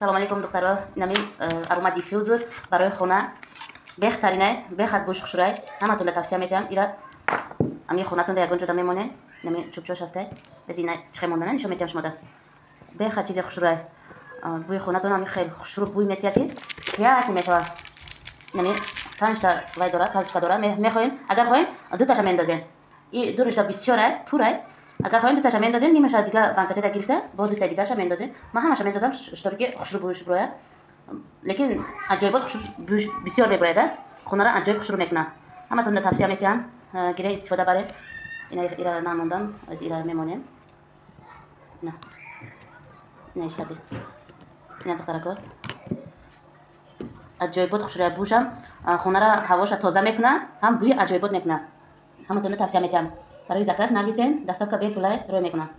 Салом алейкум, духтаро. Инами арома диффюзер барои хона беҳтаринай, бехад бӯш хушрӯй. Ҳаматонда тавсия метиҳам. Ира ами хонатонда ягон ҷода мемонен. Инами чӯбчош ҳастай. Без ина чихе мондана нишон метиҳам шумода. Бехад чизе хушрӯй. Бӯи хонатон ами хеле хушрӯ бӯй метиҳад, ки приятный мешавад. Инами панҷта вай дора, палочка дора. Мехоҳем, агар хоҳем, дуташа мендозем. И дуришта бисёрай, пурай. Агар хоҳем, дуташа мендозем, нимаша дига банкачада гирифта, боз дутаи дигарша мендозем. Ман ҳамаша мендозам, чтобы ки хушрӯ бӯш бирояд. Лекин аҷоибот хушрӯ бӯш бисёр мебирояд, хонара аҷоиб хушрӯ мекунад. Ҳаматонда тавсия метиҳам, гире истифода барем. Ина ира намондам, аз ира мемонем. Ина. Ина ишкати. Ина, духтарако. Аҷоибот хушрӯя бӯшам, хонара ҳавоша тоза мекунад, ҳам бӯи аҷоибот мекунад. Ҳаматонда тавсия метиҳам. Барои заказ нависен, доставка бепулай рӯй мекунам.